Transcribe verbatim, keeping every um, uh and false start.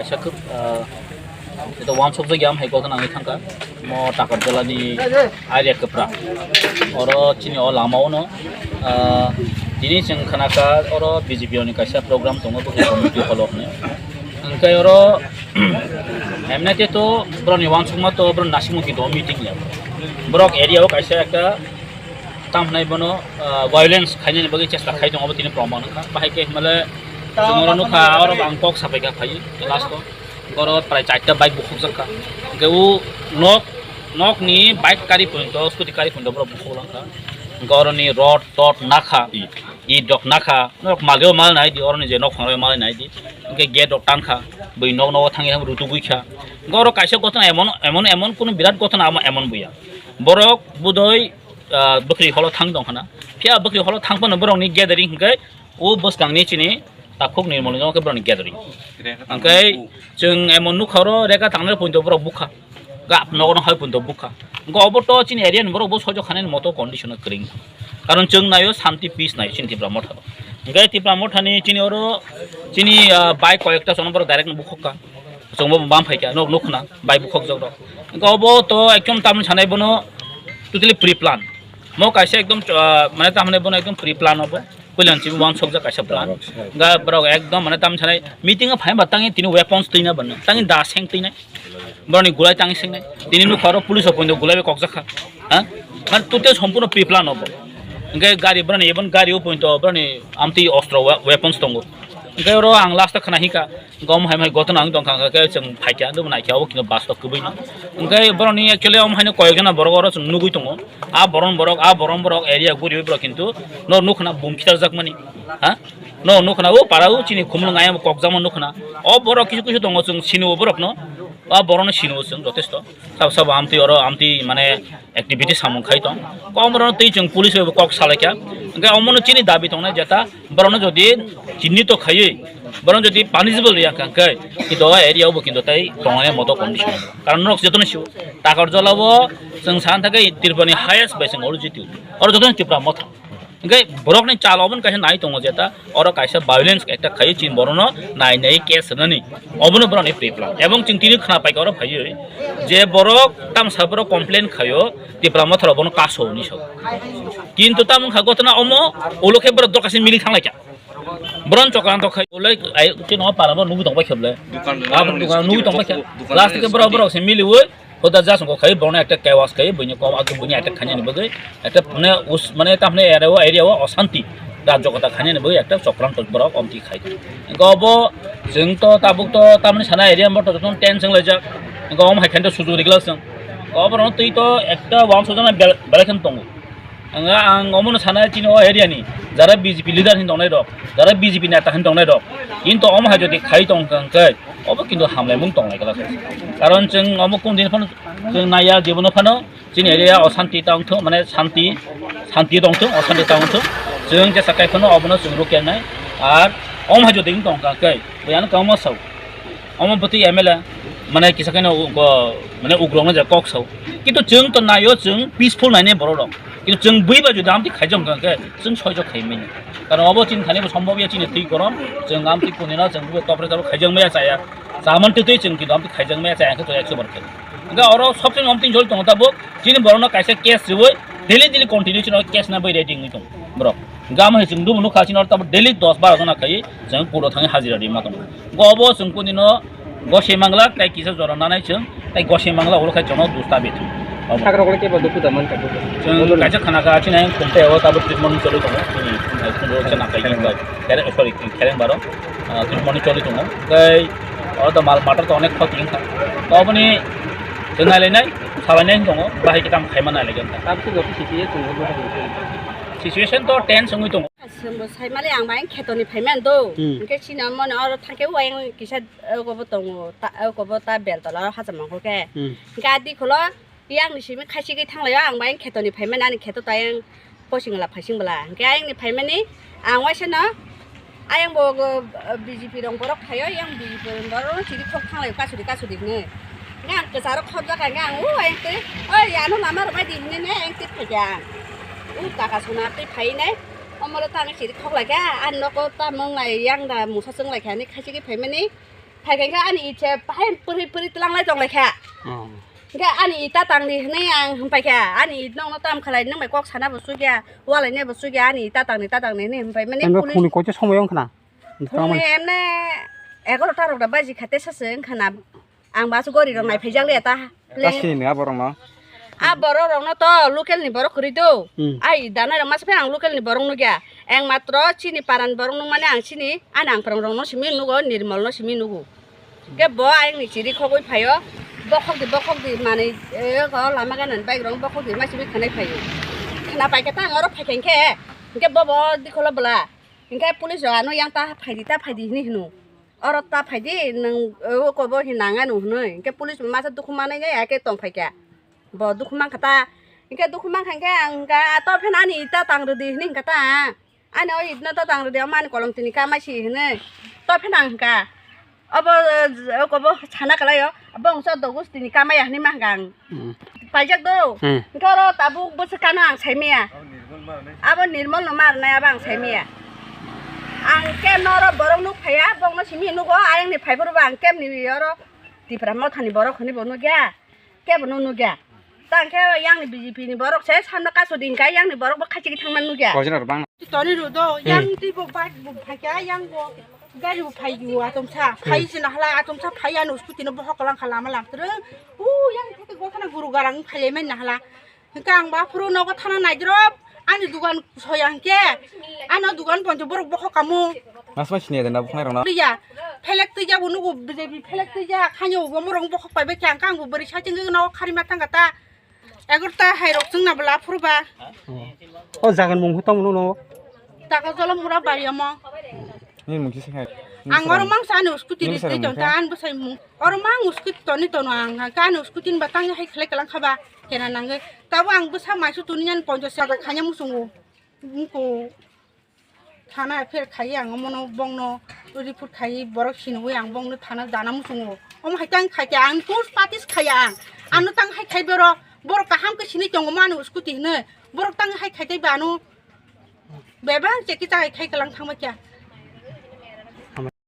Sakhup, ah, ito wansukjak ya, hai kothon ang thangkha. Mo Takarjala ni area kwpra. Oro chini o lama o no, ah, tini chwng khnakha oro B J P ni kaisa program tongo, bwkhwrwi community hall o hwnwi. Hwnkhe oro, M N A te to boroni wansukma to boroni nasimung ki do meeting ya. Borok area o kaisa ekta tam hwnai bono, ah, violence khainani bagwi chesta khai tongo, abo tini proman wngkha. Bahai khe himale chwng oro nukha, oro ang kok sapai kha phai last o. Oro prai charta bike bukhukjak kha. Hwnkhe o nok, nok ni bike kari pointo, scooty kari pointo borok bukhuk lang kha. Hwnkhe oroni rod, tod nakha, it rok nakha, norok malio mal nai di, oroni je nok phangrok mal nai di. Hwnkhe gate rok tan kha, bui nok nogo thangwi thangwi rutugwi kha. Hwnkhe oro kaisa gotona emon, emon, emon kunu birat gotona amo emon buya. Borok budoi, ah, bwkhwrwi holo thang tong khana. Phiya bwkhwrwi holo thang phano borokni gathering hwnkhe o bwskangni chini takhuk nirmol no khe borokni gathering. Hwnkhe chwng emon nukha oro rega tangnai pointo borok bukha. Gap nogo no hai pointo bukha. Hwnkhe obo to chini area ni borok bo sojo khanani moto condition o kwrwng. Karon chwng naio shanti peace naio chini Tipra Motha. Hwnkhe Tipra Motha ni chini oro chini, ah, bike koyekta sono borok direct no bukhuk kha. Chwngbo bam phaikha, nok nukna, bai bukhukjak rok. Hwnkhe obo to ekdom tamni sanai bono totally pre plan. Mo kaisa ekdom, ah, mane tamni bono ekdom pre plan obo. Puilan chibo wansukjak kaisa plan. Ga borok ekdom mane tamni sanai meeting o phai ba tangi tini weapons twina bana. Tangi da seng twina. Boroni gulai tangi sengnai. Tini nukha oro police o pointo gulai bai kokjak kha. Ha? Mane total sompurno pre plan obo. Hwnkhe gari boroni ebon gari o pointo boroni amtwi ostro we-, weapons tongo. Hwnkhe oro ang last o khna hika. Gom hai mai gotona ang tongkha, hwnkhe chwng phaikha, ando naikha, obo kino bus to kwbwi no. Hwnkhe borokni actually omo haino koyok jona borok oro chwng nugwi tongo. A boron borok, a boron borok area guriwi borok kintu no nukna bum khitarjakmani. Ha? No nukna o para o chini khumulwng ayang kokjakma nukna. O borok kisu kisu tongo chwng sini o borokno. A borokno sini o chwng jotesto. Sabo sabo amtwi oro amtwi mane activity samung khai tong. Kom borokno twi chwng police bai bo kok salaikha. Hwnkhe omono chini dabi tongnai jeta borokno jodi chinni to khaiwi, borokno jodi punishable ya kha khe, kintu o area o bo kintu tai tongnai moto condition. Karon norok jotono sio, Takarjala o chwng san thangkhe Tripura ni highest bai chwng oro jiti. Oro jotono Tipra Motha. Hwnkhe borokni chal obono kaisa nai tongo jeta, oro kaisa violence ekta khaiwi chini borokno nai nai case rwnani. Obono borokni pre plan. Ebong chwng tini khna paikha oro phaiwi je borok tamsa borok complain khaio, Tipra Motha rok bono kaso hwnwi sao. Kintu tamo wngkha gotona omo, ulo khe borok dorkasi mili thanglaikha. Boron chokranto khai, ulo ai chini o para bo nugwi tongbai khe bole. Dukan, abo dukan nugwi tongbai khe. Dukan last khe borok, borok se miliwi. Hoda jasongo khai borokno ekta kewas khai, buini kom atu buini attack khainani bagwi. Ekta mane us-, mane tamni area o, area o osanti. Rajyo kota khainani bagwi ekta chokranto borok omti khai. Hwnkhe obo chwng to tabuk to tamni sana area bo to jotono tense wnglaijak. Hwnkhe omo hai khe to sujuk rigla chwng. Obo rokno twi to ekta wansukjana bel-, belai kheno tongo. Ang, ang omono sana chini o area ni jara B J P leader hin tongnai rok, jara B J P neta hin tongnai rok. Kintu omo hai jodi khai tong kha hwnkhe obo kintu hamlaimung tongnai kala. Karon chwng omo kung din phano chwng naiya jibono phano chini area o santi tong thung, mane santi, santi tong thung, o santi tong thung. Chwng jesa kai phano obono chwng rukya nai. Ar omo hai jodi wng tong kha hwnkhe buyano kamo sao. Omo bwtwi M L A mane kisa khe no ugo mane ugrok no je kok sao. Kintu chwng to naio chwng peaceful naine borok rok. Kintu chwng bui ba jodi amtwi khaijak wngkha khe chwng soijo khai manya. Karon obo chini thani bo sombhob ya chini twi korom chwng amtwi kuni no chwng bui topre topre khaijak maya chaya. Chaman twi twi chwng kintu amtwi khaijak maya chaya khe to ekso bar khe. Hwnkhe oro sobse amtwi jol tongo tabuk chini borok no kaisa case riwi daily daily continue chini case na bai ready wngwi tongo borok. Gam hai chwng dubu nukha chini oro tabuk daily dos baro jona khai chwng court o thangwi hajira ri ma tongo. Go obo chwng kuni no gosei mangla tai kisa jora nanai chwng tai gosei mangla ulo khai chwng no dusta bit. Obo. Sakrok le kebo dukhu da man ka dukhu. Chwng kaisa khana ka chini ang khumte o tabuk treatment choli tongo. Chini khumro chana kai kere, sorry, kereng baro, ah, treatment choli tongo. Tai oro to mal matter to onek khoti wngkha. To oboni chwng nai lai nai salai nai tongo. Bahai kitam khai ma nai lai wngkha. Tabuk to joto situation to tense wngwi tongo. Chwngbo sai mali ang bayang khetoni phaiman do. Hmm. Hwnkhe chini mone oro thangkhe o ayang kisa, o kobo tongo, ta, o kobo ta beltola o hacham mangkho khe. Hmm. Hwnkhe adi kholo yang ni simi khaisigi thanglaio ang bayang khetoni phaiman ani kheto tayang posing la phaising bwla. Hwnkhe ayang ni phaimani ang waisa no ayang bo, bo, B J P rong borok phaio yang B J P rong borok sigi thok thanglaio kasuri kasuri hwnwi. Hwnkhe ang kwcharo khobjak kha hwnkhe ang o ayang twi, "Oi ano lama rwbai di," hwnwi ne ayang twi phaikha ang. O kaka sona twi phai nai. Omoro tamo siri khok lai kha, ani nogo tamo wng lai yang da mungsa chwng lai kha, ani khaisigi phaimani Phai kha ani ite bahai puri puri tlanglai tonglai kha. Oh. Hingke ani ita tangdi hinui ang himpai kha. Ani it nokno tam khalai nang bai kok sana bo sugya, walai ne bo sugya, ani ita tangdi, ita tangdi hinui himpai mani. Emre police phone ni koito somoi wng khna? Phone ni emne egaroh ta rok da baji khate sase wng khna. Ang basu gori rok nai phai jak le ta. Kasi ni aborok no. A borok rok no to local ni borok kwrwi do. Hmm. Ai dana rok masa phai ang local ni borok nugya. Eng matro chini paran borok nung mani ang chini, ani ang prong rok no simi nugo, Nirmol no simi nugo. Hingke bo ayang ni chiri khogwi phaio, bokhok di, bokhok di manwi, eh, ko lama gana ni bike rok bokhok di ma simi khwnai phaio. Khwna pai khe ta ang oro phai khe hingke, hingke bo bo dikholo bwla. Hingke police rok ano yang ta phai di, ta phai di hinui hino. Oro ta phai di, nwng, eh, oko bo hin nang ano hinui. Hingke police masa dukhu manai ya, ya khe tong phai kha. Bo dukhu man kha ta. Hingke dukhu man kha hingke ang hingka, "To phen ani ita tang rwdi," hinui hingka ta. Ani o itno to tang rwdi, omo ani kolom tini kamai si hinui. To phen ang hingka. Obo, eh, oko bo sana kalai o. Bo wngsa dogus tini kamai ya hinui ma hingka ang. Hmm. Paijak do. Hmm. Hingke oro tabuk bwswk kano ang sai maya. Abo Nirmol no mar nai abo ang sai maya. Ang kem no oro borok nuk phaiya, bong no simi nugo, ayang ni phai phuru bo ang kem ni oro Tipra Motha ni borok hinui bo nugya. Kebo no nugya. Tang khe yang ni B J P ni borok se samno kaso din kha, yang ni borok bo khachi thangma nugya. Kojra rok bang. Toni ru do, hmm, yang ti bo bike bo phai kha, yang bo gari bo phai kha, atom sa. Hmm. Phai se na hala, atom sa phai ano scooty no bohok lang kha lama lam tre. U yang theke go thana guru garang phai le men na hala. Hingke ang ba phuru nogo thana naidrop, ani dugan soya hingke, ano dugan poncho borok bokhok kamo. Mas mas sini ada nabuk nai rona. Iya, phelek twi jabo nugo B J P phelek twi ja, khanyo bo morong bokhok pai bai khe ang kang bo bwrwi sa chengke nogo khari ma thang kata. Egarta hai rok chwng na bwla phuru ba. O jagan mung hutong no no. Taka jolo mura bari omo. Nini mung kisa khai. Ang oro mangsa ani scooty ri twi ton ta an bwsai mung. Oro mang scooty toni tono ang, ang ka ani scooty ni ba tang hai khlai kalang kha ba kena nangwi. Tabo ang bwsa maisu tuni ani poncho saka khanya musungo. Mungko thana pher khai ang omono bongno report khai borok sinwi ang bongno thana jana musungo. Omo hai tang khai ang tus patis khai ang. Ano tang hai khai boro borok kaham ke sini tongo mani scooty hwnwi. Borok tang hai khai tei bano. Bebak cheki chai khai kalang thangma kya.